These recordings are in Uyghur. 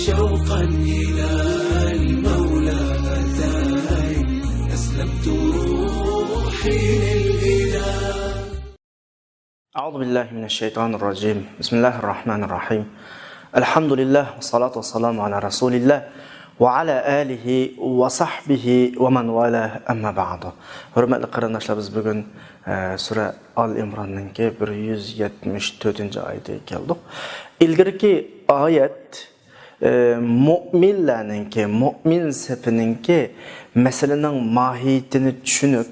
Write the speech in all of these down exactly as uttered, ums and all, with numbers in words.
شوقا إلى المولى أتاي، أسلمت روحي للإله. أعوذ بالله من الشيطان الرجيم. بسم الله الرحمن الرحيم. الحمد لله والصلاة والسلام على رسول الله وعلى آله وصحبه ومن والاه، أما بعد. ھۆرمەتلىك قېرىنداشلار، بىز بۈگۈن، ئە، سۈرە ئال ئىمراننىڭكى بىر يۈز يەتمىش تۆتىنچى ئايىتىگە كەلدۇق. ئىلگىرىكى ئايەت، ئە، مۆمىنلەرنىڭكى، مۆمىن سېپىنىڭكى مەسىلىنىڭ ماھىيىتىنى چۈشىنىپ،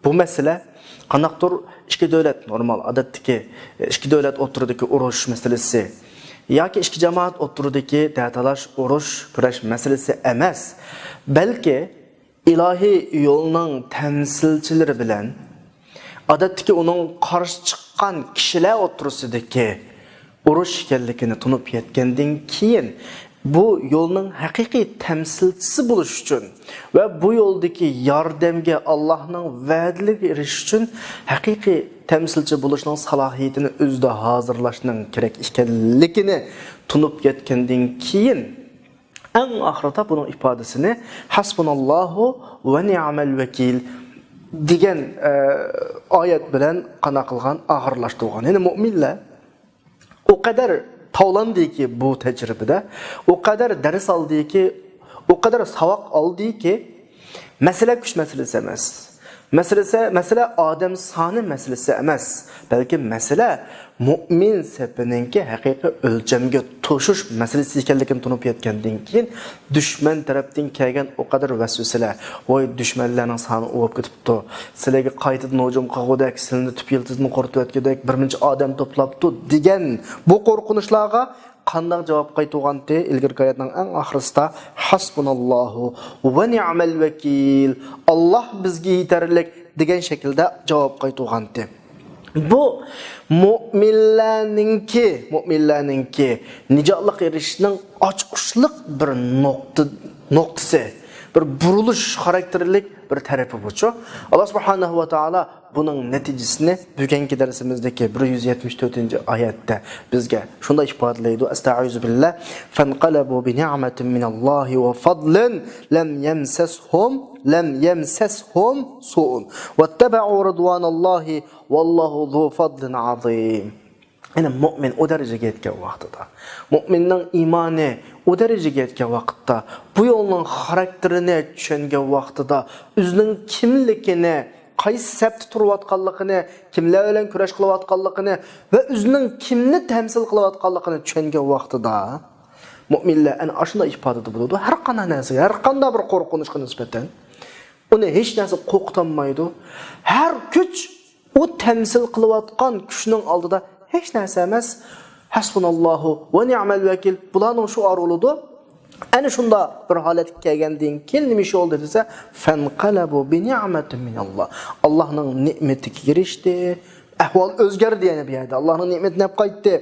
بۇ مەسىلە قانداقتۇر ئىككى دۆلەت، نورمال، ئادەتتىكى ئىككى دۆلەت ئوتتۇرىدىكى ئۇرۇش مەسىلىسى ياكى ئىككى جامائەت ئوتتۇرىدىكى دەتالاش، ئۇرۇش، كۈرەش مەسىلىسى ئەمەس، بەلكى ئىلاھىي يولنىڭ تەمسىلچىلىرى بىلەن ئادەتتىكى ئۇنىڭ قارشى چىققان كىشىلەر ئوتتۇرىسىدىكى ئۇرۇش ئىكەنلىكىنى تونۇپ يەتكەندىن كېيىن، بۇ يولنىڭ ھەقىقىي تەمسىلچىسى بولۇش ئۈچۈن ۋە بۇ يولدىكى ياردەمگە، ئاللاھنىڭ ۋەدىلىرىگە ئېرىشىش ئۈچۈن ھەقىقىي تەمسىلچى بولۇشنىڭ سالاھىيىتىنى ئۆزىدە ھازىرلاشنىڭ كېرەك ئىكەنلىكىنى تونۇپ يەتكەندىن كېيىن، ئەڭ ئاخىرىدا بۇنىڭ ئىپادىسىنى ھەسبۇناللاھۇ ۋە نىئمەل ۋەكىل دېگەن، ئە، ئايەت بىلەن قانداق قىلغان، ئاخىرلاشتۇرغان. يەنى مۆمىنلەر ئۇ قەدەر تاۋلاندىكى بۇ تەجرىبىدە، ئۇ قەدەر دەرس ئالدىكى، ئۇ قەدەر ساۋاق ئالدىكى، مەسىلە كۈچ مەسىلىسى ئەمەس. مەسىلىسى، مەسىلە ئادەم سانى مەسىلىسى ئەمەس، بەلكى مەسىلە مۆمىن سېپىنىڭكى ھەقىقىي ئۆلچەمگە توشۇش مەسىلىسى ئىكەنلىكىنى تونۇپ يەتكەندىن كېيىن، دۈشمەن تەرەپتىن كەلگەن ئۇ قەدەر ۋەسۋەسىلەر، ۋاي، دۈشمەنلەرنىڭ سانى ئۇۋاپ كېتىپتۇ، سىلەرگە قايتىدىن ھۇجۇم قىلغۇدەك، سىلىنى تۈپ يىلتىزىدىن قۇرۇتۇۋەتكۈدەك بىر مۇنچە ئادەم توپلاپتۇ دېگەن بۇ قورقۇنچلارغا قانداق جاۋاب قايتۇرغانتى؟ ئىلگىرىكى ئايەتنىڭ ئەڭ ئاخىرىسىدا، ھەسبۇناللاھۇ ۋە نىئمەل ۋەكىل، ئاللاھ بىزگە يېتەرلىك دېگەن شەكىلدە جاۋاب قايتۇرغانتى. بۇ مۆمىنلەرنىڭكى، مۆمىنلەرنىڭكى نىجاتلىققا ئېرىشىشنىڭ ئاچقۇچلۇق بىر نۇقتا، نۇقتىسى، بىر بۇرۇلۇش خاراكتېرلىك بىر تەرىپى بۇچۇ. ئاللاھ سۇبھانەھۇ ۋە تائالا بۇنىڭ نەتىجىسىنى بۈگۈنكى دەرسىمىزدىكى بىر يۈز يەتمىش تۆتىنچى ئايەتتە بىزگە شۇنداق ئىپادىلەيدۇ. ئەستەئىزۇ بىللا. فانقلبوا بنعمة من الله وفضل لم يمسسهم، لم يمسسهم سوء واتبعوا رضوان الله والله ذو فضل عظيم. يەنى مۆمىن ئۇ دەرىجىگە يەتكەن ۋاقتىدا، مۆمىننىڭ ئىمانى ئۇ دەرىجىگە يەتكەن ۋاقىتتا، بۇ يولنىڭ خاراكتېرىنى چۈشەنگەن ۋاقتىدا، ئۆزىنىڭ كىملىكىنى، قايسى سەپتە تۇرۇۋاتقانلىقىنى، كىملەر بىلەن كۈرەش قىلىۋاتقانلىقىنى ۋە ئۆزىنىڭ كىمنى تەمسىل قىلىۋاتقانلىقىنى چۈشەنگەن ۋاقتىدا، مۆمىنلەر ئەنە ئاشۇنداق ئىپادىدە بولىدۇ. ھەر قانداق نەرسىگە، ھەر قانداق بىر قورقۇنچقا نىسبەتەن ئۇنى ھېچ نەرسە قورقۇتالمايدۇ. ھەر كۈچ ئۇ تەمسىل قىلىۋاتقان كۈچنىڭ ئالدىدا ھېچ نەرسە ئەمەس. ھەسبۇناللاھۇ ۋە نىئمەل ۋەكىل، بۇلارنىڭ شوئارى بولىدۇ. ئەنە شۇنداق بىر ھالەتكە كەلگەندىن كېيىن نېمە ئىش بولدى دېسە، فانقلبوا بنعمة من الله. ئاللاھنىڭ نېمىتىگە ئېرىشتى. ئەھۋال ئۆزگەردى يەنە بۇ يەردە. ئاللاھنىڭ نېمىتىنى ئېلىپ قايتتى.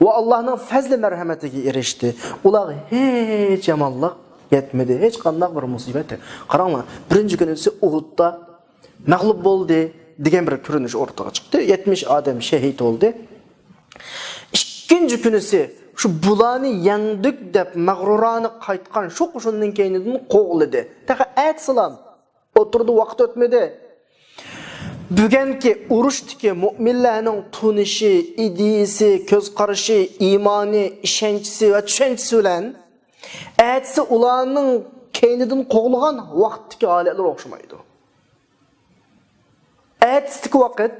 ۋە ئاللاھنىڭ پەزلى مەرھەمىتىگە ئېرىشتى. ئۇلارغا ھېچ يامانلىق يەتمىدى. ھېچ قانداق بىر مۇسىبەت. قاراڭلار، بىرىنچى كۈنىسى ئۇھۇدتا مەغلۇپ بولدى دېگەن بىر كۆرۈنۈش ئورتىغا چىقتى. يەتمىش ئادەم شېھىت بولدى. ئىككىنچى كۈنىسى شۇ بۇلارنى يەڭدۇق دەپ مەغرۇرانە قايتقان شۇ قوشۇننىڭ كەينىدىن قوغلىدى. تېخى ئەتىسىلام ئوتتۇرىدا ۋاقىت ئۆتمىدى. بۈگۈنكى ئۇرۇشتىكى مۆمىنلەرنىڭ تونۇشى، ئىدىيىسى، كۆز قارىشى، ئىمانى، ئىشەنچىسى ۋە چۈشەنچىسى بىلەن ئەتىسى ئۇلارنىڭ كەينىدىن قوغلىغان ۋاقىتتىكى ھالەتلىرى ئوخشىمايدۇ. ئەتىسىدىكى ۋاقىت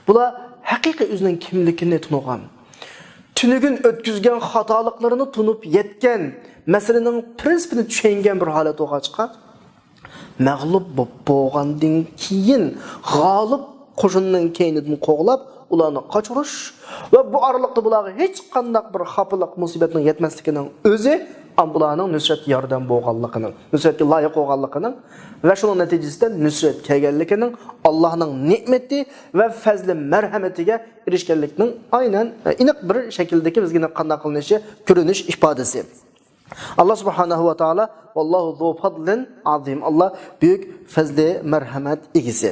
بۇلار ھەقىقىي ئۆزىنىڭ كىملىكىنى تونۇغان، تۈنۈگۈن ئۆتكۈزگەن خاتالىقلىرىنى تونۇپ يەتكەن، مەسىلىنىڭ پىرىنسىپىنى چۈشەنگەن بىر ھالەت بولغاچقا، مەغلۇپ بولۇپ بولغاندىن كېيىن غالىب قوشۇننىڭ كەينىدىن قوغلاپ، ئۇلارنى قاچۇرۇش ۋە بۇ ئارىلىقتا بۇلارغا ھېچقانداق بىر خاپىلىق، مۇسىبەتنىڭ يەتمەسلىكىنىڭ ئۆزى ئام بۇلارنىڭ نۇسرەت ياردەم بولغانلىقىنىڭ، نۇسرەتكە لايىق بولغانلىقىنىڭ ۋە شۇنىڭ نەتىجىسىدە نۇسرەت كەلگەنلىكىنىڭ، ئاللاھنىڭ نېمىتى ۋە پەزلى مەرھەمىتىگە ئېرىشكەنلىكىنىڭ ئاينەن ئېنىق بىر شەكىلدىكى بىزگە قانداق قىلىنىشى، كۆرۈنۈش ئىپادىسى. ئاللاھ سۇبھانەھۇ ۋە تائالا، ۋاللاھۇ زۇ فەزلىن ئازىم. ئاللاھ بۈيۈك پەزلى مەرھەمەت ئىگىسى.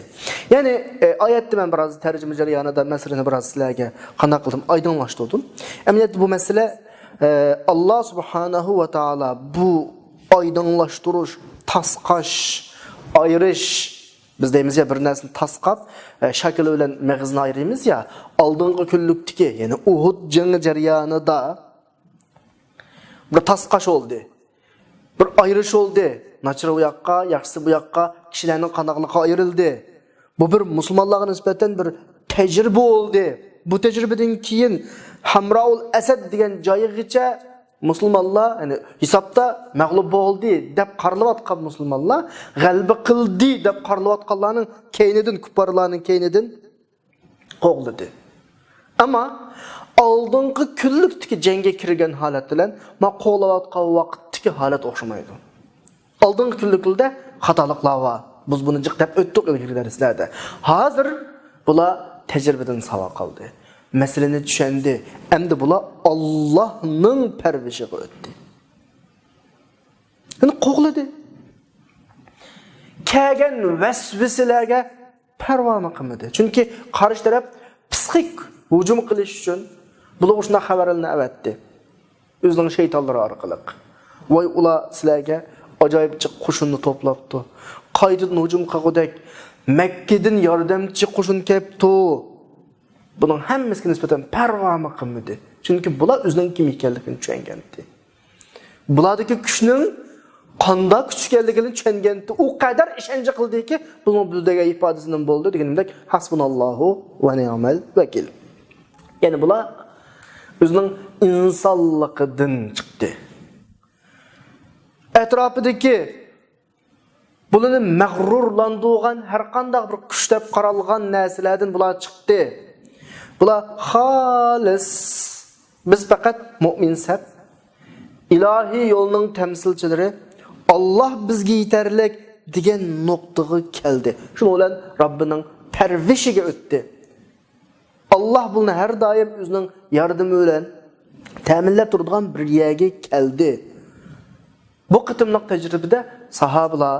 يەنى، ئايەتتە مەن بىراز تەرجىمە جەريانىدا مەسىلىنى بىراز سىلەرگە قانداق قىلدىم، ئايدىڭلاشتۇردۇم. ئەمەلىيەتتە بۇ مەسىلە ئە، ئاللا سۇبھانەھۇ ۋە تائالا بۇ ئايدىڭلاشتۇرۇش، تاسقاش، ئايرىش، بىز دەيمىز يا، بىر نەرسىنى تاسقاپ، ئە، شاكىلى بىلەن مېغىزىنى ئايرىيمىز يا، ئالدىنقى كۈنلۈكتىكى، يەنى ئۇھۇد جېڭى جەريانىدا بىر تاسقاش بولدى. بىر ئايرىش بولدى. ناچىرى ئۇ ياققا، ياخشىسى بۇ ياققا، كىشىلەرنىڭ قانداقلىقى ئايرىلدى. بۇ بىر مۇسۇلمانلارغا نىسبەتەن بىر تەجرىبە بولدى. بۇ تەجرىبىدىن كېيىن ھەمرائۇل ئەسەد دېگەن جايغىچە مۇسۇلمانلار، يەنى ھېسابتا مەغلۇپ بولدى دەپ قارىلىۋاتقان مۇسۇلمانلار، غەلىبە قىلدى دەپ قارىلىۋاتقانلارنىڭ كەينىدىن، كۇپپارلارنىڭ كەينىدىن قوغلىدى. ئەمما ئالدىنقى كۈنلۈكتىكى جەڭگە كىرگەن ھالەت بىلەن ما قوغلاۋاتقان ۋاقىتتىكى ھالەت ئوخشىمايدۇ. ئالدىنقى كۈنلۈكلەردە خاتالىقلار بار. بىز بۇنى جىق دەپ ئۆتتۇق ئىلگىرىكى دەرسلەردە. ھازىر بۇلار تەجرىبىدىن ساۋاق ئالدى. مەسىلىنى چۈشەندى. ئەمدى بۇلار ئاللاھنىڭ پەرۋىشىغا ئۆتتى. يەنى قوغلىدى. كەلگەن ۋەسۋەسىلەرگە پەرۋامۇ قىلمىدى. چۈنكى قارشى تەرەپ پسىخىك ھۇجۇم قىلىش ئۈچۈن بۇلارغا شۇنداق خەۋەرلەرنى ئەۋەتتى. ئۆزىنىڭ شەيتانلىرى ئارقىلىق. ۋاي، ئۇلار سىلەرگە ئاجايىپ جىق قوشۇننى توپلاپتۇ. قايتىدىن ھۇجۇم قىلغۇدەك مەككىدىن ياردەمچى قوشۇن كەپتۇ. بۇنىڭ ھەممىسىگە نىسبەتەن پەرۋامۇ قىلمىدى. چۈنكى بۇلار ئۆزىنىڭ كىم ئىكەنلىكىنى چۈشەنگەنتى. بۇلاردىكى كۈچنىڭ قانداق كۈچ ئىكەنلىكىنى چۈشەنگەنتى. ئۇ قەدەر ئىشەنچ قىلدىكى، بۇنىڭ بۇ دېگەن ئىپادىسى نېمە بولدى دېگىنىمدەك، ھەسبۇناللاھۇ ۋە نىئمەل ۋەكىل. يەنى بۇلار ئۆزىنىڭ ئىنسانلىقىدىن چىقتى. ئەتراپىدىكى بۇلارنى مەغرۇرلاندۇرغان ھەر قانداق بىر كۈچ دەپ قارالغان نەرسىلەردىن بۇلار چىقتى. بۇلار خالىس، بىز پەقەت مۇئمىن سەپ، ئىلاھىي يولنىڭ تەمسىلچىلىرى، ئاللاھ بىزگە يېتەرلىك دېگەن نۇقتىغا كەلدى. شۇنىڭ بىلەن رەببىنىڭ پەرۋىشىگە ئۆتتى. ئاللاھ بۇلارنى ھەر دائىم ئۆزىنىڭ ياردىمى بىلەن تەمىنلەپ تۇرىدىغان بىر يەرگە كەلدى. بۇ قېتىملىق تەجرىبىدە ساھابىلار،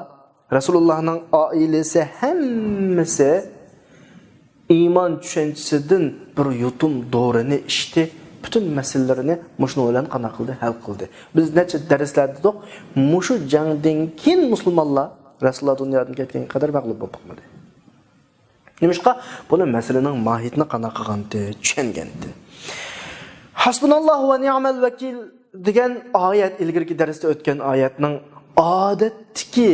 رەسۇلۇللاھنىڭ ئائىلىسى ھەممىسى ئىمان چۈشەنچىسىدىن بىر يۇتۇم دورىنى ئىچتى، پۈتۈن مەسىلىلىرىنى مۇشۇنىڭ بىلەن قانداق قىلدى؟ ھەل قىلدى. بىز نەچچە دەرسلەردە دېدۇق، مۇشۇ جەڭدىن كېيىن مۇسۇلمانلار رەسۇلۇللا دۇنيادىن كەتكەنگە قەدەر مەغلۇپ بولۇپ باقمىدى. نېمىشقا؟ بۇنى مەسىلىنىڭ ماھىيىتىنى قانداق قىلغانتى، چۈشەنگەنتى. ھەسبۇناللاھۇ ۋە نىئمەل ۋەكىل دېگەن ئايەت، ئىلگىرىكى دەرستە ئۆتكەن ئايەتنىڭ ئادەتتىكى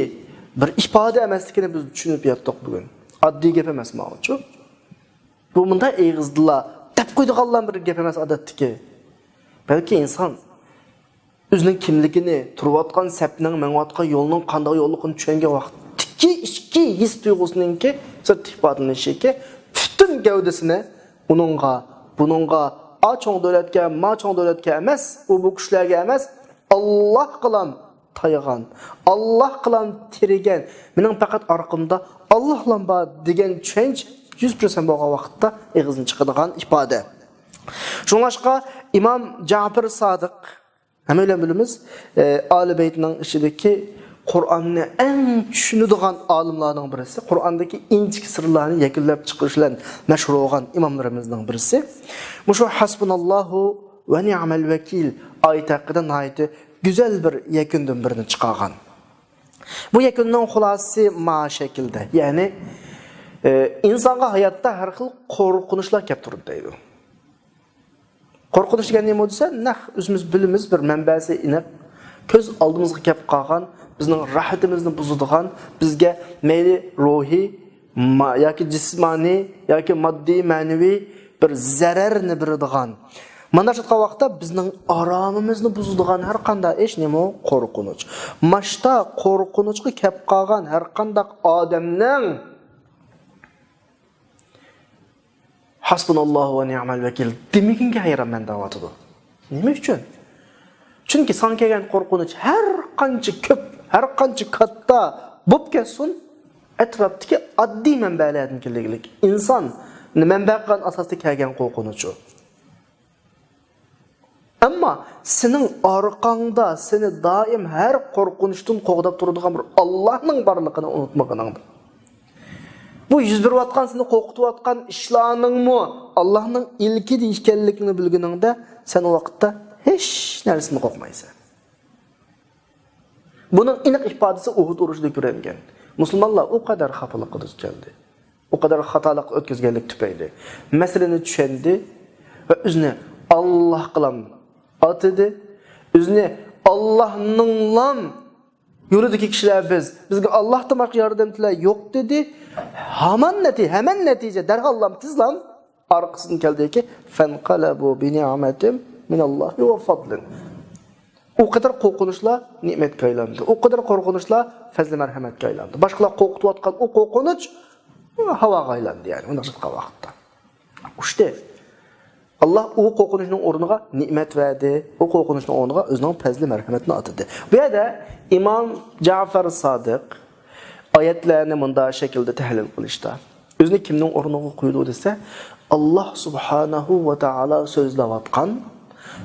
بىر ئىپادە ئەمەسلىكىنى بىز چۈشىنىپ ياتتۇق بۈگۈن. ئاددىي گەپ ئەمەس ماۋۇچۇ. بۇ مۇنداق ئېغىزدىلا دەپ قويىدىغانلا بىر گەپ ئەمەس ئادەتتىكى. بەلكى ئىنسان ئۆزىنىڭ كىملىكىنى، تۇرۇۋاتقان سەپنىڭ، مېڭىۋاتقان يولنىڭ قانداق يوللۇقىنى چۈشەنگەن ۋاقىتتىكى ئىچكى ھېس تۇيغۇسىنىڭكى سىرتتا ئىپادىلىنىشىكى، پۈتۈن گەۋدىسىنى ئۇنىڭغا، بۇنىڭغا، ئا چوڭ دۆلەتكە، ما چوڭ دۆلەتكە ئەمەس، ئۇ بۇ كۈچلەرگە ئەمەس، ئاللاھقىلام تايىغان، ئاللاھقىلام تىرىگەن، مېنىڭ پەقەت ئارقىمدا ئاللاھلام بار دېگەن چۈشەنچە يۈز پىرسەنت بولغان ۋاقىتتا ئېغىزدىن چىقىدىغان ئىپادە. شۇڭلاشقا ئىمام جەپەر سادىق، ھەممە بىلەن بىلىمىز، ئە، ئالى بەيتنىڭ ئىچىدىكى قۇرئاننى ئەڭ چۈشىنىدىغان ئالىملارنىڭ بىرسى، قۇرئاندىكى ئىنچىكە سىرلارنى يەكۈنلەپ چىقىرىش بىلەن مەشھۇر بولغان ئىماملىرىمىزنىڭ بىرسى. مۇشۇ ھەسبۇناللاھۇ ۋە نىئمەل ۋەكىل ئايىتى ھەققىدە ناھايىتى گۈزەل بىر يەكۈندىن بىرنى چىقارغان. بۇ يەكۈننىڭ خۇلاسىسى ما شەكىلدە، يەنى، ئە، ئىنسانغا ھاياتتا ھەر خىل قورقۇنچلار كەپ تۇرىدۇ دەيدۇ. قورقۇنچ دېگەن نېمە دېسە، نەق ئۆزىمىز بىلىمىز، بىر مەنبەسى ئېنىق، كۆز ئالدىمىزغا كەپ قالغان، بىزنىڭ راھىتىمىزنى بۇزىدىغان، بىزگە مەيلى روھىي، ما-، ياكى جىسمانىي، ياكى ماددىي، مەنىۋى بىر زەرەرنى بېرىدىغان، مانا شۇنداق ۋاقىتتا بىزنىڭ ئارامىمىزنى بۇزىدىغان ھەر قانداق ئىش نېمە؟ قورقۇنچ. ماشتا قورقۇنچقا كەپ قالغان ھەر قانداق ئادەمنىڭ ھەسبۇناللاھۇ ۋە نىئمەل ۋەكىل دېمىگىنىگە ھەيرانمەن دەۋاتىدۇ. نېمە ئۈچۈن؟ چۈنكى ساڭا كەلگەن قورقۇنچ ھەر قانچە كۆپ، ھەر قانچە كاتتا بوپ كەتسۇن، ئەتراپتىكى ئاددىي مەنبەلەردىن كېلىدىغان، ئىنساننى مەنبە قىلغان ئاساستا كەلگەن قورقۇنچ ئۇ. ئەمما سېنىڭ ئارقاڭدا سېنى دائىم ھەر قورقۇنچتىن قوغداپ تۇرىدىغان بىر ئاللاھنىڭ بارلىقىنى ئۇنتۇمىغىنىڭدا، بۇ يۈز بېرىۋاتقان، سېنى قورقۇتۇۋاتقان ئىشلارنىڭمۇ ئاللاھنىڭ ئىلكىدە ئىكەنلىكىنى بىلگىنىڭدە، سەن ئۇ ۋاقىتتا ھېچ نەرسىدىن قورقمايسەن. بۇنىڭ ئېنىق ئىپادىسى ئۇھۇد ئۇرۇشىدا كۆرۈنگەن. مۇسۇلمانلار ئۇ قەدەر خاپىلىققا دۇچ كەلدى. ئۇ قەدەر خاتالىق ئۆتكۈزگەنلىك تۈپەيلى مەسىلىنى چۈشەندى ۋە ئۆزىنى ئاللاھقىلام ئاتىدى. ئۆزىنى ئاللاھنىڭلام يولىدىكى كىشىلەر بىز، بىزگە ئاللاھتىن باشقا ياردەمچىلەر يوق دېدى. ھامان نەتىجە، ھەمەن نەتىجە، دەرھاللام، تېزلام ئارقىسىدىن كەلدىكى، فەنقەلەبۇ بىنىئمەتىن مىنەللاھى ۋە فەضلىن. ئۇ قەدەر قورقۇنچلار نېمەتكە ئايلاندى. ئۇ قەدەر قورقۇنچلار پەزلى مەرھەمەتكە ئايلاندى. باشقىلار قورقۇتۇۋاتقان ئۇ قورقۇنچ ھاۋاغا ئايلاندى، يەنى ئۇنداق چاتقان ۋاقىتتا. ئۇچتى. ئاللاھ ئۇ قورقۇنچنىڭ ئورنىغا نېمەت بەردى. ئۇ قورقۇنچنىڭ ئورنىغا ئۆزىنىڭ پەزلى مەرھەمىتىنى ئاتىدى. بۇ يەردە ئىمام جەفەر سادىق ئايەتلەرنى مۇنداق شەكىلدە تەھلىل قىلىشتا، ئۆزىنى كىمنىڭ ئورنىغا قويىدۇ دېسە، ئاللاھ سۇبھانەھۇ ۋە تائالا سۆزلەۋاتقان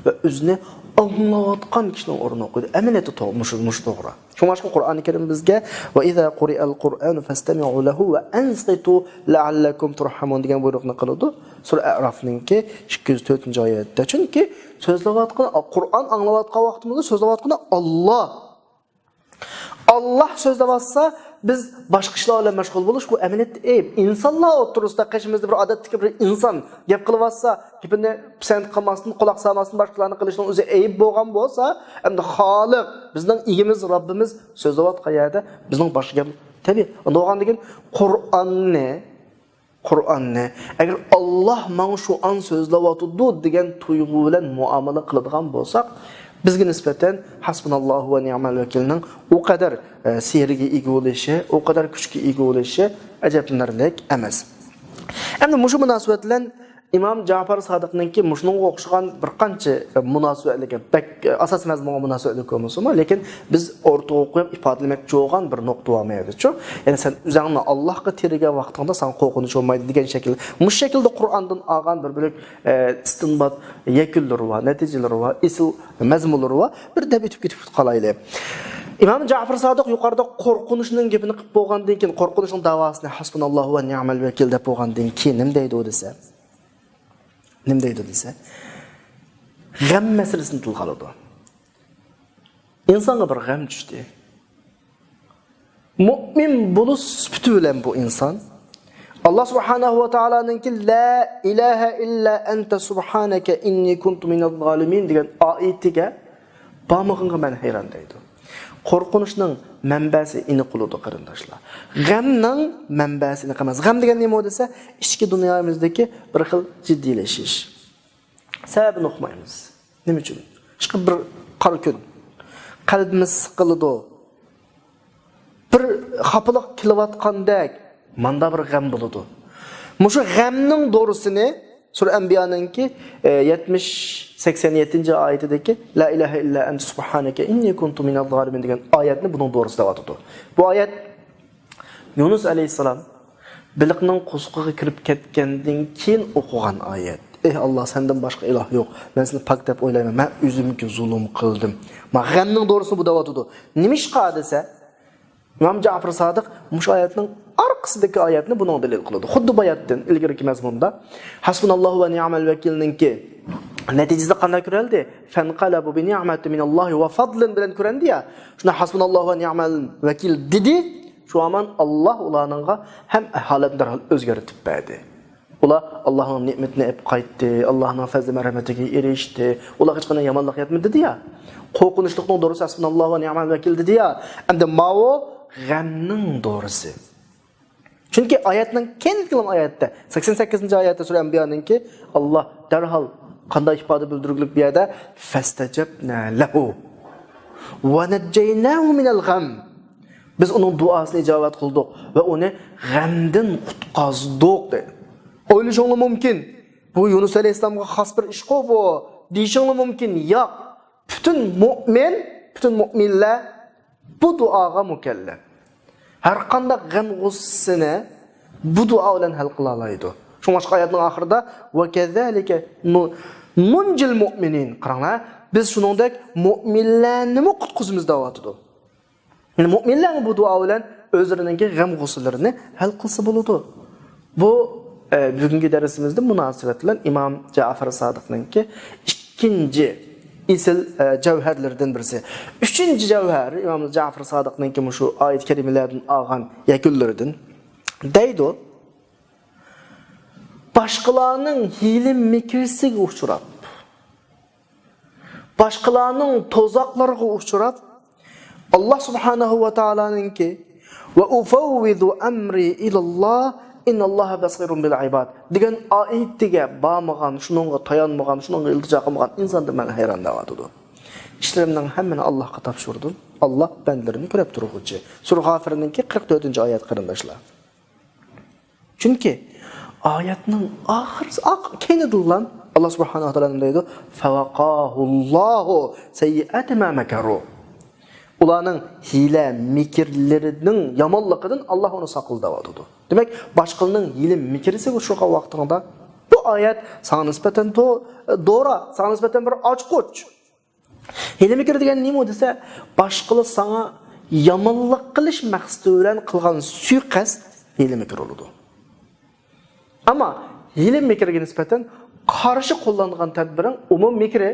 ۋە ئۆزىنى ئاڭلاۋاتقان كىشىنىڭ ئورنىغا قويىدۇ. ئەمەلىيەتتە توغرا، مۇشۇ، مۇشۇ توغرا. شۇڭلاشقا قۇرئانى كەرىم بىزگە، ۋە ئىزا قۇرىئەل قۇرئانۇ فەستەمىئۇ لەھۇ ۋە ئەنسىتۇ لەئەللەكۇم تۇرھەمۇن دېگەن بۇيرۇقنى قىلىدۇ. سۈرە ئەئرافنىڭكى ئىككى يۈز تۆتىنچى ئايەتتە. چۈنكى سۆزلەۋاتقان، قۇرئان ئاڭلاۋاتقان ۋاقتىمىزدا سۆزلەۋاتقىنى ئاللاھ. ئاللاھ سۆزلەۋاتسا، بىز باشقا ئىشلار بىلەن مەشغۇل بولۇش، بۇ ئەمەلىيەتتە ئەيىب. ئىنسانلار ئوتتۇرىسىدا قېشىمىزدا بىر ئادەتتىكى بىر ئىنسان گەپ قىلىۋاتسا، گېپىنى پىسەنت قىلماستىن، قۇلاق سالماستىن، باشقىلارنى قىلىشنىڭ ئۆزى ئەيىب بولغان بولسا، ئەمدى خالىق، بىزنىڭ ئىگىمىز، رەببىمىز سۆزلەۋاتقان يەردە بىزنىڭ باشقا گەپ، تەبىئىي. ئۇنداق بولغاندىن كېيىن قۇرئاننى قۇرئاننى، ئەگەر ئاللاھ ماڭا شۇ ئان سۆزلەۋاتىدۇ دېگەن تۇيغۇ بىلەن مۇئامىلە قىلىدىغان بولساق، بىزگە نىسبەتەن ھەسبۇناللاھۇ ۋە نىئمەل ۋەكىلنىڭ ئۇ قەدەر، ئە، سېھرىگە ئىگە بولۇشى، ئۇ قەدەر كۈچكە ئىگە بولۇشى ئەجەبلىنەرلىك ئەمەس. ئەمدى مۇشۇ مۇناسىۋەت بىلەن ئىمام جەفەر سادىقنىڭكى مۇشۇنىڭغا ئوخشىغان بىر قانچە، ئە، مۇناسىۋەتلىك، بەك، ئە، ئاساسىي مەزمۇنغا مۇناسىۋەتلىك بولمىسىمۇ، لېكىن بىز ئورتىغا قويۇپ ئىپادىلىمەكچى بولغان بىر نۇقتا بار مۇ يەردىچۇ؟ يەنى سەن ئۆزۈڭنى ئاللاھقا تىرىگەن ۋاقتىڭدا ساڭا قورقۇنچ بولمايدۇ دېگەن شەكىل. مۇشۇ شەكىلدە قۇرئاندىن ئالغان بىر بۆلەك، ئە، ئىستىنبات يەكۈنلىرى بار، نەتىجىلىرى بار، ئېسىل مەزمۇنلىرى بار. بىر دەپ ئۆتۈپ كېتىپ قالايلى. ئىمام جەفەر سادىق يۇقىرىدا قورقۇنچنىڭ گېپىنى قىلىپ بولغاندىن كېيىن، قورقۇنچنىڭ داۋاسىنى ھەسبۇناللاھۇ ۋە نىئمەل ۋەكىل دەپ بولغاندىن كېيىن نېمە دەيدۇ دېسە، نېمە دەيدۇ دېسە، غەم مەسىلىسىنى تىلغا ئالىدۇ. ئىنسانغا بىر غەم چۈشتى. مۇئمىن بولۇش سۈپىتى بىلەن بۇ ئىنسان ئاللاھ سۇبھانەھۇ ۋە تائالانىڭكى لا ئىلاھە ئىللا ئەنتە سۇبھانەكە ئىننى كۇنتۇ مىنەز زالىمىن دېگەن ئايىتىگە بارمىغىنىغا مەن ھەيران دەيدۇ. قورقۇنچنىڭ مەنبەسى ئېنىق بولىدۇ، قېرىنداشلار. غەمنىڭ مەنبەسى ئېنىق ئەمەس. غەم دېگەن نېمە دېسە، ئىچكى دۇنيامىزدىكى بىر خىل جىددىيلىشىش. سەۋەبىنى ئۇقمايمىز. نېمە ئۈچۈن؟ ئىشقىلىپ بىر قارا كۈن. قەلبىمىز سىقىلىدۇ. بىر خاپىلىق كېلىۋاتقاندەك، ماندا بىر غەم بولىدۇ. مۇشۇ غەمنىڭ دورىسىنى سۈرە ئەنبىيانىڭكى، ئە، يەتمىش، سەكسەن يەتتىنچى ئايىتىدىكى لا ئىلاھە ئىللا ئەنتە سۇبھانەكە ئىننى كۇنتۇ مىنەز زالىمىن دېگەن ئايەتنى بۇنىڭ دورىسىدا دەۋاتىدۇ. بۇ ئايەت يۇنۇس ئەلەيھىسسالام بېلىقنىڭ قورسىقىغا كىرىپ كەتكەندىن كېيىن ئوقۇغان ئايەت. ئېھ ئاللاھ، سەندىن باشقا ئىلاھ يوق. مەن سېنى پاك دەپ ئويلايمەن. مەن ئۆزۈمگە زۇلۇم قىلدىم. ما غەمنىڭ دورىسىنى بۇ دەۋاتىدۇ. نېمىشقا دېسە، ئىمام جەفەر سادىق مۇشۇ ئايەتنىڭ ئارقىسىدىكى ئايەتنى بۇنىڭغا دەلىل قىلىدۇ. خۇددى بۇ ئايەتتىن ئىلگىرىكى مەزمۇندا ھەسبۇناللاھۇ ۋە نىئمەل ۋەكىلنىڭكى نەتىجىسىدە قانداق كۆرەلدى؟ فەنقەلەبۇ بىنىئمەتىن مىنەللاھى ۋە فەضلىن بىلەن كۆرەلدى يا. شۇنى ھەسبۇناللاھۇ ۋە نىئمەل ۋەكىل دېدى. شۇ ھامان ئاللاھ ئۇلارنىڭغا ھەم ھالەتنى دەرھال ئۆزگەرتىپ بەردى. ئۇلار ئاللاھنىڭ نېمىتىنى ئېلىپ قايتتى، ئاللاھنىڭ پەزلى مەرھەمىتىگە ئېرىشتى. ئۇلارغا ھېچقانداق يامانلىق يەتمىدى دېدى يا. قورقۇنچلۇقنىڭ دورىسى ھەسبۇناللاھۇ ۋە نىئمەل ۋەكىل دېدى يا. ئەمدى ماۋۇ غەمنىڭ دورىسى. چۈنكى ئايەتنىڭ كەينىدىكى ئايەتتە، سەكسەن سەككىزىنچى ئايەتتە سۈرە ئەنبىيانىڭكى، ئاللاھ دەرھال قانداق ئىپادە بىلدۈرگۈلۈك بۇ يەردە؟ فەستەجەبنا لەھۇ ۋە نەججەيناھۇ مىنەل غەم. بىز ئۇنىڭ دۇئاسىنى ئىجابەت قىلدۇق ۋە ئۇنى غەمدىن قۇتقۇزدۇق دەيدۇ. ئويلىشىڭلار مۇمكىن، بۇ يۇنۇس ئەلەيھىسسالامغا خاس بىر ئىشقۇ بۇ، دېيىشىڭلار مۇمكىن. ياق، پۈتۈن مۇئمىن، پۈتۈن مۇئمىنلار بۇ دۇئاغا مۇكەللەپ. ھەر قانداق غەم غۇسسىنى بۇ دۇئا بىلەن ھەل قىلالايدۇ. شۇڭلاشقا ئايەتنىڭ ئاخىرىدا ۋە كەزالىكە نۇ-، نۇنجىل مۇئمىنىن. قاراڭلار، بىز شۇنىڭدەك مۇئمىنلەرنىمۇ قۇتقۇزىمىز دەۋاتىدۇ. يەنى مۇئمىنلەر بۇ دۇئا بىلەن ئۆزلىرىنىڭكى غەم غۇسسىلىرىنى ھەل قىلسا بولىدۇ. بۇ، ئە، بۈگۈنكى دەرسىمىزدە مۇناسىۋەت بىلەن ئىمام جەفەر سادىقنىڭكى ئىككىنچى ئېسىل، ئە، جەۋھەرلىرىدىن بىرسى. ئۈچىنچى جەۋھەر، ئىمام جەفەر سادىقنىڭكى مۇشۇ ئايەت كەرىمىلەردىن ئالغان يەكۈنلىرىدىن. دەيدۇ، باشقىلارنىڭ ھىيلە-مىكرىسىگە ئۇچراپ، باشقىلارنىڭ تۇزاقلىرىغا ئۇچراپ، ئاللا سۇبھانەھۇ ۋە تائالانىڭكى «ۋە ئۇفەۋۋىزۇ ئەمرى ئىلەللاھ، ئىننەللاھە بەسىرۇن بىل ئىباد» دېگەن ئايىتىگە بارمىغان، شۇنىڭغا تايانمىغان، شۇنىڭغا ئىلتىجا قىلمىغان ئىنساندىن مەن ھەيران دەۋاتىدۇ. ئىشلىرىمنىڭ ھەممىنى ئاللاھقا تاپشۇردۇم. ئاللا بەندىلىرىنى كۆرۈپ تۇرغۇچى. سۈرە غافىرنىڭكى قىرىق تۆتىنچى ئايەت، قېرىنداشلار. چۈنكى ئايەتنىڭ ئاخىرى، ئاق-، كەينىدىنلا ئاللا سۇبھانەھۇ ۋە تائالا نېمە دەيدۇ؟ «فەۋەقاھۇللاھۇ سەييىئاتى ما مەكەرۇ». ئۇلارنىڭ ھىيلە مىكىرلىرىنىڭ يامانلىقىدىن ئاللا ئۇنى ساقلىدى دەۋاتىدۇ. دېمەك، باشقىلارنىڭ ھىيلە مىكرىسىگە ئۇچرىغان ۋاقتىڭدا بۇ ئايەت ساڭا نىسبەتەن دو-، دورا، ساڭا نىسبەتەن بىر ئاچقۇچ. ھىيلە-مىكىر دېگەن نېمە دېسە، باشقىلار ساڭا يامانلىق قىلىش مەقسىتى بىلەن قىلغان سۇيىقەست ھىيلە-مىكىر بولىدۇ. ئەمما ھىيلە-مىكىرگە نىسبەتەن قارشى قوللانغان تەدبىرىڭ ئۇمۇ مىكرى،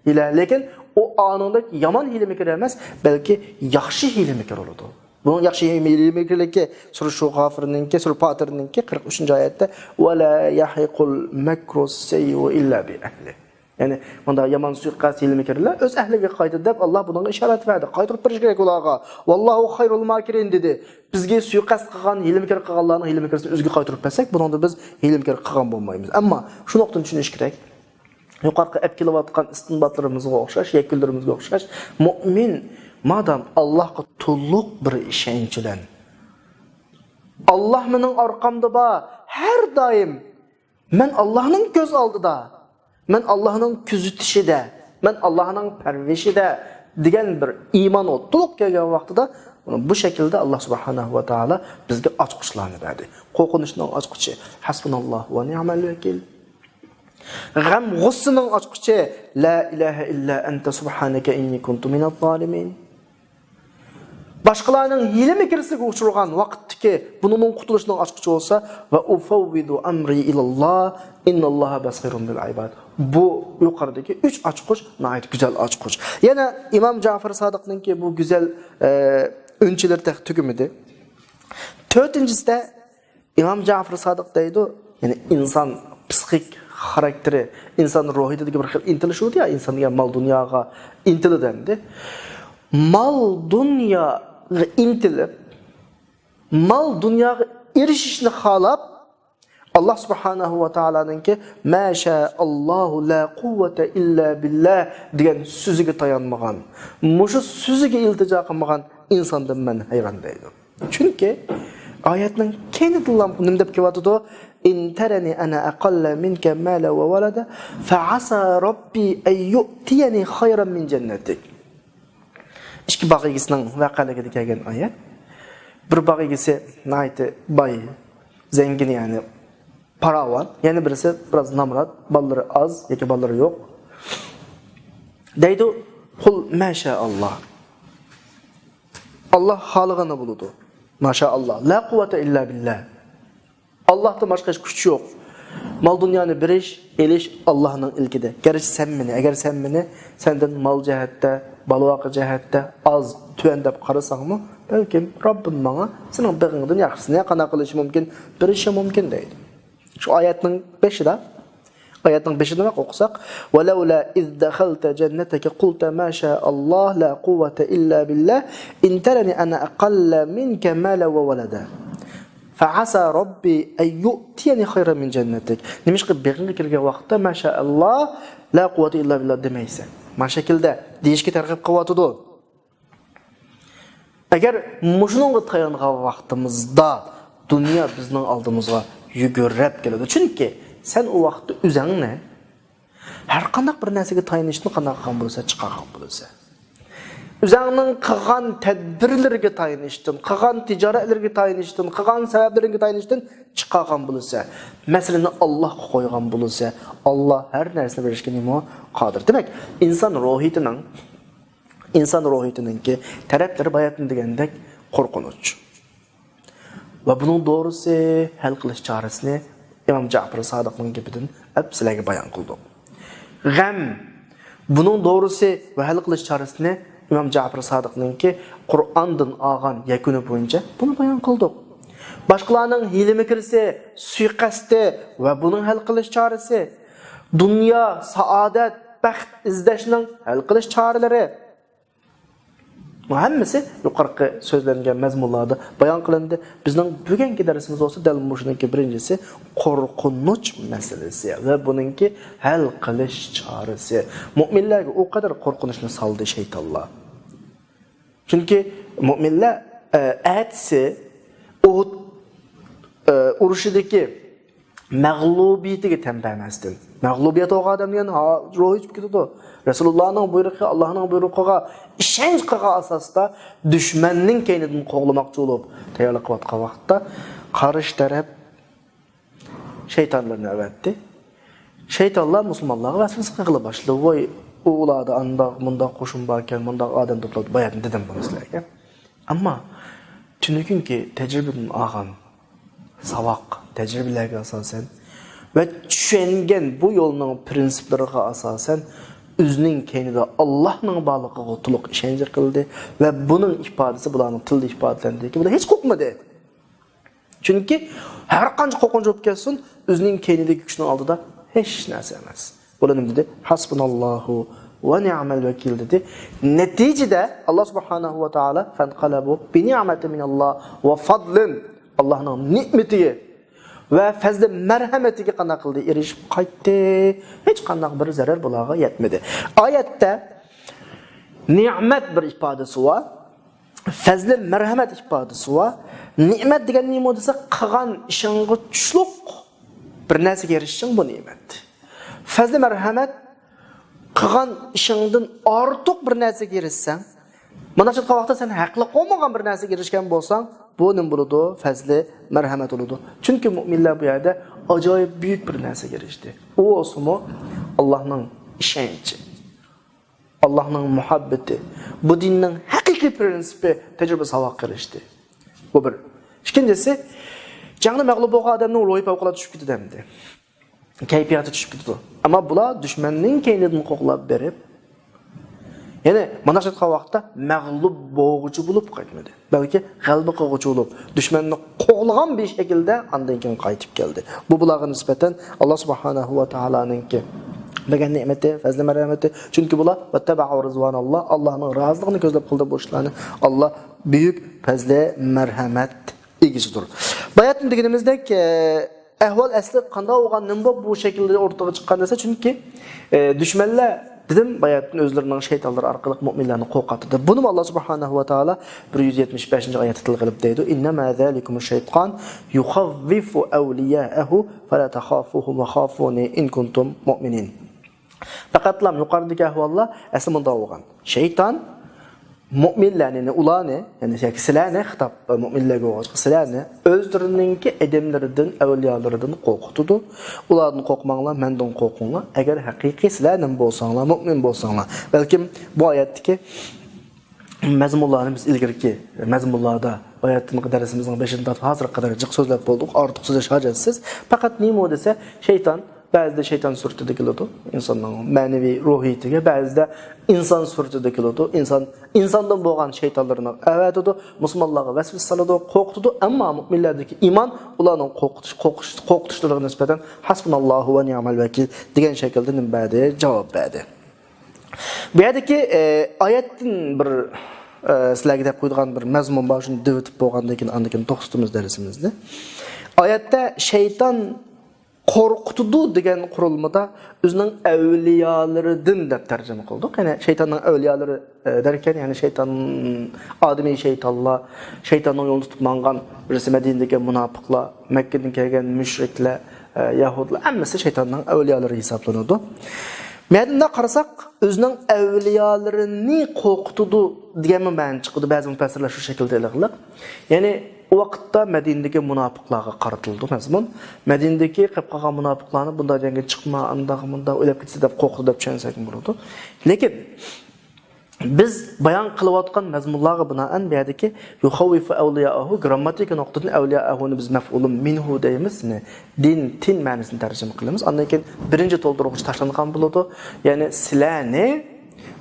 ھىيلە، لېكىن ئۇ ئانىڭدەك يامان ھىيلە-مىكىر ئەمەس، بەلكى ياخشى ھىيلە-مىكىر بولىدۇ. بۇنىڭ ياخشى ھىيلە-مىكىرلىكى سۈرە شۇ غافىرنىڭكى، سۈرە پاتىرنىڭكى قىرىق ئۈچىنچى ئايەتتە، «ۋە لا يەھىقۇل مەكرۇس سەييىئۇ ئىللا بى ئەھلى». يەنى مۇنداق يامان سۇيىقەست، ھىيلە-مىكىرلەر ئۆز ئەھلىگە قايتىدۇ دەپ، ئاللا بۇنىڭغا ئىشارەت بەردى. قايتۇرۇپ بېرىش كېرەك ئۇلارغا. «ۋاللاھۇ خەيرۇل ماكىرىن» دېدى. بىزگە سۇيىقەست قىلغان، ھىيلە-مىكىر قىلغانلارنىڭ ھىيلە-مىكرىسىنى ئۆزىگە قايتۇرۇپ بەرسەك، بۇنىڭدا بىز ھىيلە-مىكىر قىلغان بولمايمىز. ئەمما شۇ نۇقتىنى چۈشىنىش كېرەك. يۇقىرىقى ئەپ كېلىۋاتقان ئىستىنباتلىرىمىزغا ئوخشاش، يەكۈنلىرىمىزگە ئوخشاش، مۆمىن مادام ئاللاھقا تولۇق بىر ئىشەنچ بىلەن، «ئاللاھ مېنىڭ ئارقامدا بار، ھەر دائىم مەن ئاللاھنىڭ كۆز ئالدىدا، مەن ئاللاھنىڭ كۆزىتىشىدە، مەن ئاللاھنىڭ پەرۋىشىدە» دېگەن بىر ئىمان ئوتتۇلۇق كەلگەن ۋاقتىدا، بۇ شەكىلدە ئاللا سۇبھانەھۇ ۋە تائالا بىزگە ئاچقۇچلارنى بەردى. قورقۇنچنىڭ ئاچقۇچى، «ھەسبۇناللاھۇ ۋە نىئمەل ۋەكىل». غەم-غۇسسىنىڭ ئاچقۇچى، «لا ئىلاھە ئىللا ئەنتە سۇبھانەكە ئىننى كۇنتۇ مىنەز زالىمىن». باشقىلارنىڭ ھىيلە-مىكرىسىگە ئۇچرىغان ۋاقىتتىكى بۇنىڭدىن قۇتۇلۇشنىڭ ئاچقۇچى بولسا، «ۋە ئۇفەۋۋىزۇ ئەمرى ئىلەللاھ، ئىننەللاھە بەسىرۇن بىل ئىباد». بۇ يۇقىرىدىكى ئۈچ ئاچقۇچ ناھايىتى گۈزەل ئاچقۇچ. يەنە ئىمام جەفەر سادىقنىڭكى بۇ گۈزەل، ئە، ئۈنچىلىرى تېخى تۈگىمىدى. تۆتىنچىسىدە ئىمام جەفەر سادىق دەيدۇ، يەنى ئىنسان پسىخىك خاراكتېرى، ئىنسان روھىيىتىدىكى بىر خىل ئىنتىلىش بولىدۇ يا، ئىنسان دېگەن مال-دۇنياغا ئىنتىلىدۇ ئەمدى. مال-دۇنياغا ئىنتىلىپ، مال-دۇنياغا ئېرىشىشنى خالاپ، ئاللا سۇبھانەھۇ ۋە تائالانىڭكى «ماشائاللاھۇ لا قۇۋۋەتە ئىللا بىللاھ» دېگەن سۆزىگە تايانمىغان، مۇشۇ سۆزىگە ئىلتىجا قىلمىغان ئىنساندىن مەن ھەيران دەيدۇ. چۈنكى ئايەتنىڭ كەينىدىلا نېمە دەپ كېلىۋاتىدۇ؟ «ئىن تەرەنى ئەنە ئەقەللە مىنكە مالەن ۋە ۋەلەدەن، فەئەسا رەببى ئەن يۇئتىيەنى خەيرەن مىن جەننەتىك.» ئىككى باغ ئىگىسىنىڭ ۋەقەلىكىدە كەلگەن ئايەت. بىر باغ ئىگىسى ناھايىتى باي، زەڭگىن، يەنى پاراۋان. يەنە بىرسى بىراز نامرات، بالىلىرى ئاز ياكى بالىلىرى يوق. دەيدۇ، «قۇل ماشائاللاھ.» ئاللا خالىغىنى بولىدۇ. ماشائاللاھ. «لا قۇۋۋەتە ئىللا بىللاھ.» ئاللاھتىن باشقا ھېچ كۈچ يوق. مال-دۇنيانى بېرىش، ئېلىش ئاللاھنىڭ ئىلكىدە. گەرچە سەن مېنى، ئەگەر سەن مېنى سەندىن مال جەھەتتە، بالا-باقا جەھەتتە ئاز، تۆۋەن دەپ قارىساڭمۇ، بەلكىم رەببىم ماڭا سېنىڭ بېغىڭدىن ياخشىسىنى قانداق قىلىشى مۇمكىن، بېرىشى مۇمكىن دەيدۇ. شۇ ئايەتنىڭ بېشىدا، ئايەتنىڭ بېشىدىنراق ئوقۇساق، «ولولا إذ دخلت جنتك قلت ما شاء الله لا قوة إلا بالله إن ترني أنا أقل منك مالا وولدا فعسى ربي أن يؤتيني خيرا من جنتك». نېمىشقا بېغىڭغا كىرگەن ۋاقىتتا «ما شاء الله لا قوة إلا بالله» دېمەيسەن؟ مانا شەكىلدە دېيىشكە تەرغىب قىلىۋاتىدۇ. ئەگەر مۇشۇنىڭغا تايانغان ۋاقتىمىزدا دۇنيا بىزنىڭ ئالدىمىزغا يۈگۈرۈپ كېلىدۇ. چۈنكى سەن ئۇ ۋاقىتتا ئۆزۈڭنى ھەر قانداق بىر نەرسىگە تايىنىشتىن قانداق قىلغان بولىسەن؟ چىقارغان بولىسەن. ئۆزۈڭنىڭ قىلغان تەدبىرلىرىگە تايىنىشتىن، قىلغان تىجارەتلىرىگە تايىنىشتىن، قىلغان سەۋەبلىرىگە تايىنىشتىن چىقارغان بولىسەن. مەسىلىنى ئاللاھقا قويغان بولىسەن. ئاللاھ ھەر نەرسىنى بېرىشكە نېمە؟ قادىر. دېمەك، ئىنسان روھىيىتىنىڭ ئىنسان روھىيىتىنىڭكى تەرەپلىرى باياتىن دېگەندەك قورقۇنچ. ۋە بۇنىڭ دورىسى، ھەل قىلىش چارىسىنى ئىمام جەپەر سادىقنىڭ گېپىدىن ئەپ سىلەرگە بايان قىلدۇق. غەم، بۇنىڭ دورىسى ۋە ھەل قىلىش چارىسىنى ئىمام جەپەر سادىقنىڭكى قۇرئاندىن ئالغان يەكۈنى بويىچە بۇنى بايان قىلدۇق. باشقىلارنىڭ ھىيلە-مىكرىسى، سۇيىقەستى ۋە بۇنىڭ ھەل قىلىش چارىسى، دۇنيا، سائادەت، بەخت ئىزدەشنىڭ ھەل قىلىش چارىلىرى، بۇ ھەممىسى يۇقىرىقى سۆزلەنگەن مەزمۇنلاردا بايان قىلىندى. بىزنىڭ بۈگۈنكى دەرسىمىز بولسا دەل مۇشۇنىڭكى بىرىنچىسى قورقۇنچ مەسىلىسى ۋە بۇنىڭكى ھەل قىلىش چارىسى. مۆمىنلەرگە ئۇ قەدەر قورقۇنچنى سالدى شەيتانلار. چۈنكى مۆمىنلەر، ئە، ئەتىسى ئۇھۇد، ئە، ئۇرۇشىدىكى مەغلۇبىيىتىگە تەن بەرمەستىن. مەغلۇبىيەت بولغان ئادەم دېگەن ھا-، روھى ئۆچۈپ كېتىدۇ. رەسۇلۇللانىڭ بۇيرۇقى، ئاللانىڭ بۇيرۇقىغا ئىشەنچ قىلغان ئاساستا دۈشمەننىڭ كەينىدىن قوغلىماقچى بولۇپ تەييارلىق قىلىۋاتقان ۋاقىتتا، قارشى تەرەپ شەيتانلىرىنى ئەۋەتتى. شەيتانلار مۇسۇلمانلارغا ۋەسۋەسە قىلغىلى باشلىدى. ۋاي، ئۇ ئۇلاردا ئانداق، مۇنداق قوشۇن باركەن، مۇنداق ئادەم توپلاپ، باياتىن دېدىم بۇنى سىلەرگە. ئەمما تۈنۈگۈنكى تەجرىبىدىن ئالغان ساۋاق، تەجرىبىلەرگە ئاساسەن ۋە چۈشەنگەن بۇ يولنىڭ پىرىنسىپلىرىغا ئاساسەن، ئۆزىنىڭ كەينىدە ئاللاھنىڭ بارلىقىغا تولۇق ئىشەنچ قىلدى ۋە بۇنىڭ ئىپادىسى، بۇلارنىڭ تىلدا ئىپادىلەندىكى، بۇلار ھېچ قورقمىدى. چۈنكى ھەر قانچە قورقۇنچ بولۇپ كەتسۇن، ئۆزىنىڭ كەينىدىكى كۈچنىڭ ئالدىدا ھېچ نەرسە ئەمەس. بۇلار نېمە دېدى؟ ھەسبۇناللاھۇ ۋە نىئمەل ۋەكىل دېدى. نەتىجىدە ئاللا سۇبھانەھۇ ۋە تائالا فەنقەلەبۇ بىنىئمەتىن مىنەللا ۋە فەدلىن، ئاللانىڭ نېمىتى ۋە پەزلى مەرھەمىتىگە قانداق قىلدى؟ ئېرىشىپ قايتتى. ھېچقانداق بىر زەرەر بۇلارغا يەتمىدى. ئايەتتە نېمەت بىر ئىپادىسى بار. پەزلى مەرھەمەت ئىپادىسى بار. نېمەت دېگەن نېمە دېسە، قىلغان ئىشىڭغا چۈشلۈك بىر نەرسىگە ئېرىشىشىڭ بۇ نېمەت. پەزلى مەرھەمەت، قىلغان ئىشىڭدىن ئارتۇق بىر نەرسىگە ئېرىشسەڭ، مانا شۇ ۋاقىتتا سەن ھەقلىق بولمىغان بىر نەرسىگە ئېرىشكەن بولساڭ، بۇ نېمە بولىدۇ؟ پەزلى مەرھەمەت بولىدۇ. چۈنكى مۆمىنلەر بۇ يەردە ئاجايىپ بۈيۈك بىر نەرسىگە ئېرىشتى. ئۇ بولسىمۇ ئاللانىڭ ئىشەنچى. ئاللانىڭ مۇھەببىتى، بۇ دىننىڭ ھەقىقىي پىرىنسىپى تەجرىبە ساۋاققا ئېرىشتى. بۇ بىر. ئىككىنچىسى، جەڭدە مەغلۇپ بولغان ئادەمنىڭ روھى پەۋقۇلئاددە چۈشۈپ كېتىدۇ ئەمدى. كەيپىياتى چۈشۈپ كېتىدۇ. ئەمما بۇلار دۈشمەننىڭ كەينىدىن قوغلاپ بېرىپ، يەنى مانا شۇ ۋاقىتتا مەغلۇپ بولغۇچى بولۇپ قايتمىدى. بەلكى غەلىبە قىلغۇچى بولۇپ، دۈشمەننى قوغلىغان بىر شەكىلدە ئاندىن كېيىن قايتىپ كەلدى. بۇ بۇلارغا نىسبەتەن ئاللا سۇبھانەھۇ ۋە تائالانىڭكى بەرگەن نېمىتى، پەزلى مەرھەمىتى. چۈنكى بۇلار ۋەتتەبەئۇ رىزۋاناللا، ئاللانىڭ رازىلىقىنى كۆزلەپ قىلدى بۇ ئىشلارنى. ئاللا بۈيۈك پەزلى مەرھەمەت ئىگىسىدۇر. باياتىن دېگىنىمىزدەك، ئە، ئەھۋال ئەسلى قانداق بولغان، نېمە بولۇپ بۇ شەكىلدە ئورتىغا چىققان دېسە، چۈنكى، ئە، دۈشمەنلەر، دېدىم، باياتىن ئۆزلىرىنىڭ شەيتانلىرى ئارقىلىق مۆمىنلەرنى قورقۇتتى. بۇنىمۇ ئاللا سۇبھانەھۇ ۋە تائالا بىر يۈز يەتمىش بەشىنچى ئايەتتە تىلغا ئېلىپ دەيدۇ، ئىننەمە زالىكۇمۇش شەيتان يۇخەۋۋىفۇ ئەۋلىيائەھۇ فەلا تەخافۇھۇم ۋە خافۇنى ئىن كۇنتۇم مۇئمىنىن. پەقەتلا يۇقىرىدىكى ئەھۋاللار ئەسلى مۇنداق بولغان. شەيتان مۆمىنلەرنى، يەنى ئۇلارنى، يەنى ياكى سىلەرنى، خىتاب مۆمىنلەرگە بولغاچقا، سىلەرنى ئۆزلىرىنىڭكى ئادەملىرىدىن، ئەۋلىيالىرىدىن قورقۇتىدۇ. ئۇلاردىن قورقماڭلار، مەندىن قورقۇڭلار. ئەگەر ھەقىقىي سىلەر نېمە بولساڭلار، مۆمىن بولساڭلار. بەلكىم بۇ ئايەتتىكى مەزمۇنلارنى بىز ئىلگىرىكى مەزمۇنلاردا، باياتىنقى دەرسىمىزنىڭ بېشىدىن تارتىپ ھازىرغا قەدەر جىق سۆزلەپ بولدۇق. ئارتۇق سۆزلەش ھاجەتسىز. پەقەت نېمە دېسە، شەيتان بەزىدە شەيتان سۈرىتىدە كېلىدۇ ئىنساننىڭ مەنىۋى روھىيىتىگە، بەزىدە ئىنسان سۈرىتىدە كېلىدۇ. ئىنسان، ئىنساندىن بولغان شەيتانلىرىنى ئەۋەتىدۇ. مۇسۇلمانلارغا ۋەسۋەسە سالىدۇ، قورقۇتىدۇ. ئەمما مۆمىنلەردىكى ئىمان ئۇلارنىڭ قورقۇتۇش، قورقۇش، قورقۇتۇشلىرىغا نىسبەتەن ھەسبۇناللاھۇ ۋە نىئمەل ۋەكىل دېگەن شەكىلدە نېمە بەردى؟ جاۋاب بەردى. بۇ يەردىكى، ئە، ئايەتتىن بىر، ئە، سىلەرگە دەپ قويىدىغان بىر مەزمۇن بار، شۇنى دېۋىتىپ بولغاندىن كېيىن، ئاندىن كېيىن توختىتىمىز دەرسىمىزنى. ئايەتتە شەيتان قورقۇتىدۇ دېگەن قۇرۇلمىدا ئۆزىنىڭ ئەۋلىيالىرىدىن دەپ تەرجىمە قىلدۇق. يەنى شەيتاننىڭ ئەۋلىيالىرى، ئە، دەركەن، يەنى شەيتان، ئادىمىي شەيتانلار، شەيتاننىڭ يولىنى تۇتۇپ ماڭغان بىرسى مەدىنىدىكى مۇناپىقلار، مەككىدىن كەلگەن مۇشرىكلار، ئە، يەھۇدلار، ھەممىسى شەيتاننىڭ ئەۋلىيالىرى ھېسابلىنىدۇ. مەدىنىدە قارىساق، ئۆزىنىڭ ئەۋلىيالىرىنى قورقۇتىدۇ دېگەنمۇ مەنە چىقىدۇ. بەزى مۇپەسسىرلەر شۇ شەكىلدە ئېلىقلىق. يەنى ئۇ ۋاقىتتا مەدىنىدىكى مۇناپىقلارغا قارىتىلىدۇ مەزمۇن. مەدىنىدىكى قېلىپ قالغان مۇناپىقلارنى بۇنداق جەڭگە چىقما، ئانداق، مۇنداق ئۆلۈپ كېتىسىز دەپ قورقۇتىدۇ دەپ چۈشەنسەكمۇ بولىدۇ. لېكىن بىز بايان قىلىۋاتقان مەزمۇنلارغا بىنائەن بۇ يەردىكى يۇخەۋۋىفۇ ئەۋلىيائەھۇ، گرامماتىكا نۇقتىدىن ئەۋلىيائەھۇنى بىز مەفئۇلۇن مىنھۇ دەيمىز، يەنى دىن، تىن مەنىسىنى تەرجىمە قىلىمىز. ئاندىن كېيىن بىرىنچى تولدۇرغۇچ تاشلانغان بولىدۇ. يەنى سىلەرنى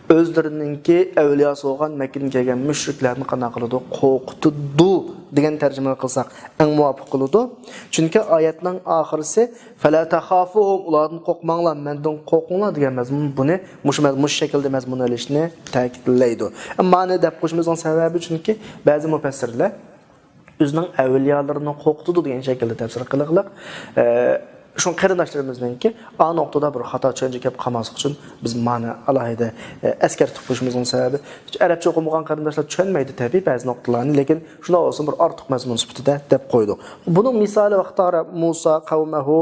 ئۆزلىرىنىڭكى ئەۋلىياسى بولغان مەككىدىن كەلگەن مۇشرىكلەرنى قانداق قىلىدۇ؟ قورقۇتىدۇ دېگەن تەرجىمىنى قىلساق ئەڭ مۇۋاپىق بولىدۇ. چۈنكى ئايەتنىڭ ئاخىرىسى فەلا تەخافۇھۇم، ئۇلاردىن قورقماڭلار، مەندىن قورقۇڭلار دېگەن مەزمۇن بۇنى مۇشۇ مەز-، مۇشۇ شەكىلدە مەزمۇن ئېلىشنى تەكىتلەيدۇ. مانا دەپ قويۇشىمىزنىڭ سەۋەبى، چۈنكى بەزى مۇپەسسىرلەر ئۆزىنىڭ ئەۋلىيالىرىنى قورقۇتىدۇ دېگەن شەكىلدە تەپسىر قىلغىلىق. ئە، شۇڭا قېرىنداشلىرىمىزنىڭكى ئا نۇقتىدا بىر خاتا چۈشەنچە كەپ قالماسلىق ئۈچۈن بىز مانا ئالاھىدە، ئە، ئەسكەرتىپ قويۇشىمىزنىڭ سەۋەبى، ئەرەبچە ئوقۇمىغان قېرىنداشلار چۈشەنمەيدۇ تەبىئىي بەزى نۇقتىلارنى، لېكىن شۇنداق بولسىمۇ بىر ئارتۇق مەزمۇن سۈپىتىدە دەپ قويدۇق. بۇنىڭ مىسالى ۋەختارە مۇسا قەۋمەھۇ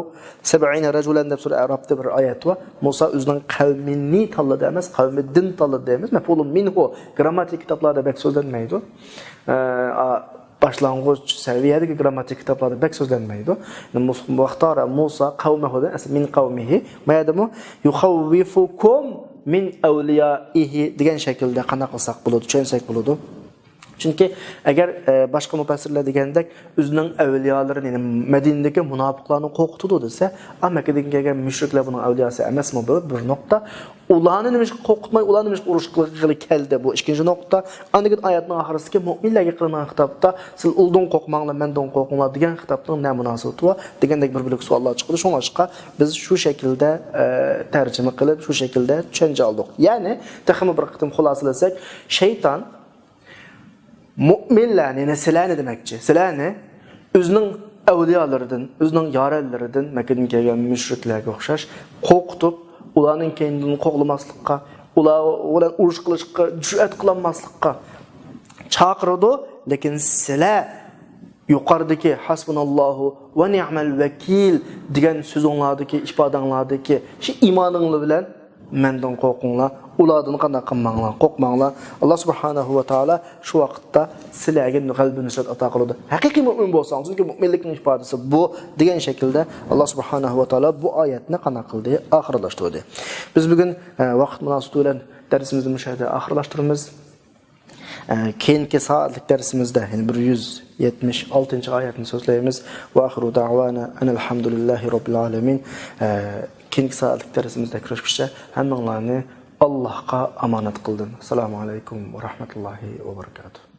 سەبئىنە رەجۇلەن دەپ سۈرە ئەرابتا بىر ئايەت بار. مۇسا ئۆزىنىڭ قەۋمىنى تاللىدى ئەمەس، قەۋمىدىن تاللىدى دەيمىز. مەفئۇلۇن مىنھۇ گرامماتىكا كىتابلاردا بەك سۆزلەنمەيدۇ. ئە، ئا، باشلانغۇچ سەۋىيەدىكى گرامماتىكا كىتابلاردا بەك سۆزلەنمەيدۇ. مۇس-، ۋەختارە مۇسا قەۋمەھۇدىن، ئەسلى مىن قەۋمىھى. ما يەردىمۇ يۇخەۋۋىفۇكۇم مىن ئەۋلىيائىھى دېگەن شەكىلدە قانداق قىلساق بولىدۇ، چۈشەنسەك بولىدۇ. چۈنكى ئەگەر، ئە، باشقا مۇپەسسىرلەر دېگەندەك ئۆزىنىڭ ئەۋلىيالىرىنى، يەنى مەدىنىدىكى مۇناپىقلارنى قورقۇتىدۇ دېسە، ئا، مەككىدىن كەلگەن مۇشرىكلەر بۇنىڭ ئەۋلىياسى ئەمەسمۇ؟ بۇ بىر نۇقتا. ئۇلارنى نېمىشقا قورقۇتماي، ئۇلار نېمىشقا ئۇرۇش قىلغىلى كەلدى؟ بۇ ئىككىنچى نۇقتا. ئاندىن كېيىن ئايەتنىڭ ئاخىرىسىدىكى مۇئمىنلەرگە قىلىنغان خىتابتا سىز ئۇلاردىن قورقماڭلار، مەندىن قورقۇڭلار دېگەن خىتابنىڭ نە مۇناسىۋىتى بار دېگەندەك بىر بۆلەك سوئاللار چىقىدۇ. شۇڭلاشقا بىز شۇ شەكىلدە، ئە، تەرجىمە قىلىپ، شۇ شەكىلدە چۈشەنچە ئالدۇق. يەنى تېخىمۇ بىر قېتىم خۇلاسىلىسەك، شەيتان مۇئمىنلەرنى، يەنى سىلەرنى دېمەكچى، سىلەرنى ئۆزىنىڭ ئەۋلىيالىرىدىن، ئۆزىنىڭ يارەنلىرىدىن، مەككىدىن كەلگەن مۇشرىكلەرگە ئوخشاش قورقۇتۇپ، ئۇلارنىڭ كەينىدىن قوغلىماسلىققا، ئۇلار بىلەن ئۇرۇش قىلىشقا جۈرئەت قىلالماسلىققا چاقىرىدۇ. لېكىن سىلەر يۇقىرىدىكى ھەسبۇناللاھۇ ۋە نىئمەل ۋەكىل دېگەن سۆزۈڭلاردىكى، ئىپادەڭلاردىكى شۇ ئىمانىڭلار بىلەن مەندىن قورقۇڭلار، ئۇلاردىن قانداق قىلماڭلار، قورقماڭلار. ئاللا سۇبھانەھۇ ۋە تائالا شۇ ۋاقىتتا سىلەرگە غەلىبە نۇسرەت ئاتا قىلىدۇ. ھەقىقىي مۇئمىن بولساڭ، چۈنكى مۇئمىنلىكنىڭ ئىپادىسى بۇ دېگەن شەكىلدە ئاللا سۇبھانەھۇ ۋە تائالا بۇ ئايەتنى قانداق قىلدى؟ ئاخىرلاشتۇردى. بىز بۈگۈن، ئە، ۋاقىت مۇناسىۋىتى بىلەن دەرسىمىزنى مۇشۇ يەردە ئاخىرلاشتۇرىمىز. ئە، كېيىنكى سائەتلىك دەرسىمىزدە، يەنى بىر يۈز يەتمىش ئالتىنچى ئايەتنى سۆزلەيمىز. ۋە ئاخىرۇ دەئۋانا ئەنىلھەمدۇلىللاھى رەببىل ئالەمىن. ئە، كېيىنكى سائەتلىك دەرسىمىزدە كۆرۈشكىچە ھەممىڭلارنى ئاللاھقا ئامانەت قىلدىم. ئەسسالامۇ ئەلەيكۇم ۋە رەھمەتۇللاھى ۋە بەرىكاتۇھ.